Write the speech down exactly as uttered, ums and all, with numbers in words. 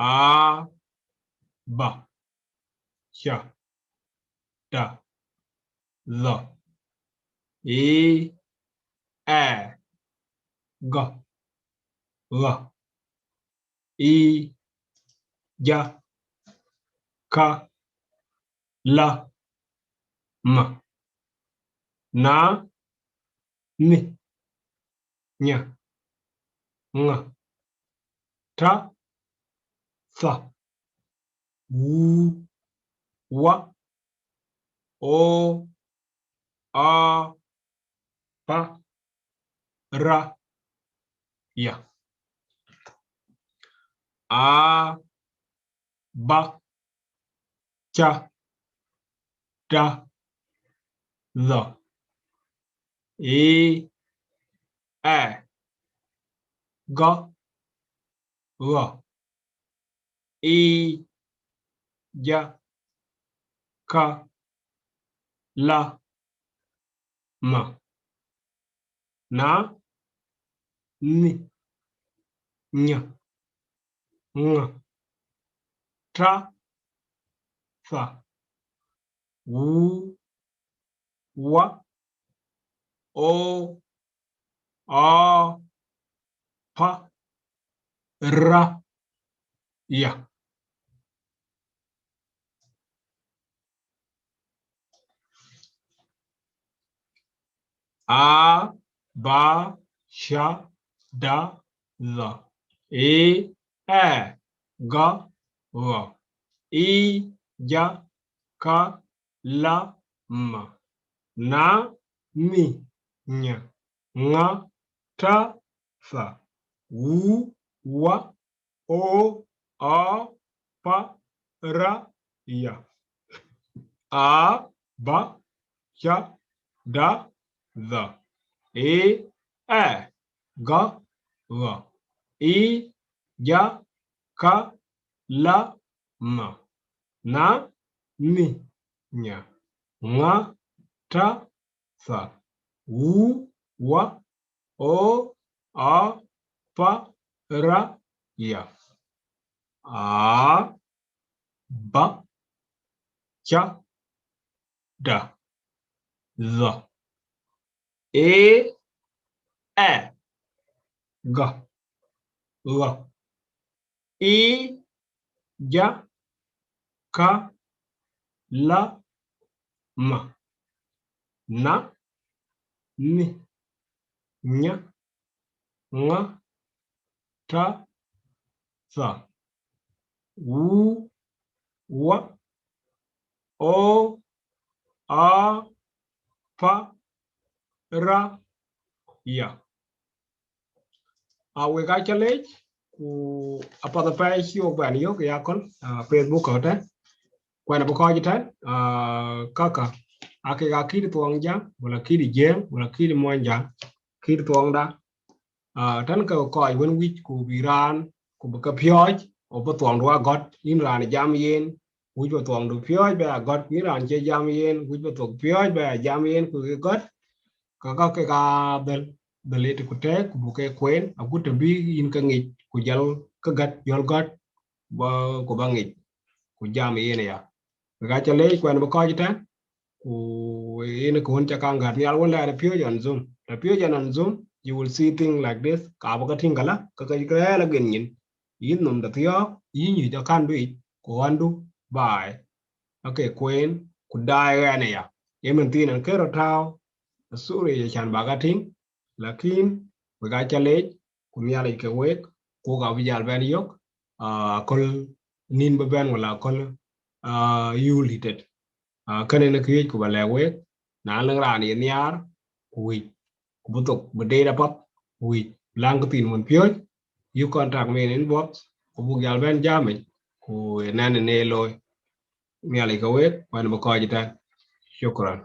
A, ba, ca, da, dha, i, ɛ, ga, ɣa, i, ja, ka, la, ma, na, mi, nya, ŋa, ta, tha, wu, wa, o, a, pa, ra, ya. A, ba, ca, da, dha, i, ɛ, ga, ɣa, i, ja, ka, la, ma, na, mi, nya, ŋa, ta, tha, wu, wa, o, a, pa, ra, ya. A, ba, ca, da, dha, i, ɛ, ga, ɣa, i, ja, ka, la, ma, na, mi, nya, ŋa, ta, tha, wu, wa, o, a, pa, ra, ya. A, ba, ca, da, dha, i, ɛ, ga, ɣa, i, ja, ka, la, ma, na, mi, nya, ŋa, ta, tha, wu, wa, o, a, pa, ra, ya. A, ba, ca, da, dha, i, ɛ, ga, ɣa, i, ja, ka, la, ma, na, mi, nya, ŋa, ta, tha, wu, wa, o, a, pa, ra, ya. A wek aca leec, ku apath apɛi cï wok bɛn yök ya köl, ah, Facebook kɔ̈u tɛ̈n. Kuɛn abï kɔc tɛ̈n, ah, kaka, akek akït thuɔŋ Jäŋ, wala kït Jiëëŋ, wala kït Muɔnyjäŋ, kït thuɔŋda. Ah, tɛ̈n ke kɔc wën wïc ku bï raan, ku bï ke piɔ̈ɔ̈c, ku bï thuɔŋdu a gɔ̈t, yïn raan jam yen, wïc bï thuɔŋdu piɔ̈ɔ̈c bï a gɔ̈t, ku yïn raan cie jam yen, wïc bï thuɔŋ piɔ̈ɔ̈c bï a jam yen, ku ke gɔ̈t, ka ka kek aa dhël, dhël ëtï ku tɛ̈ɛ̈k, ku buk ke kueen, agut të bï yïn ke ŋic, ku jɔl ke gät, jɔl gät, ba, ku ba ŋic, ku jam yen aya. Wek aca leec, kuɛn bï kɔc tɛ̈n, ku yen kë wën ca kaŋ gät nhial wën lɛɛr piööc on Zoom. Të piööc on Zoom, you will see thing like this, ka bï ke tïŋ këlä, ke ke rɛ̈ɛ̈r agën nyin. Yïn nhom de thiɔ̈ɔ̈k, yïn nyuc akandu yic, ku ɣɔndu baai. Ake kueen, ku daai ɣɛn aya. Ye mën thiin ɛn kë rɔt tääu, sorry, ye can bak a tïŋ, lakin wek aca leec, ku Nhialic ke wek, ku wok abï jal bɛn yök, ah, aköl nïn bï bɛ̈n wala aköl, ah, yul dïtet. Ah, kënë në kë wiëc ku ba lɛ̈k wek, na lëŋ raan ye nhiaar, ku wïc, ku bï thok, bï deet apath, ku wïc, läŋ kë thiin wën piööc, you contact me in inbox, ku buk jal bɛn jamic, ku ë nɛn ë ne looi. Nhialic ke wek, kuɛn bï kɔc tɛ̈n. Shukran.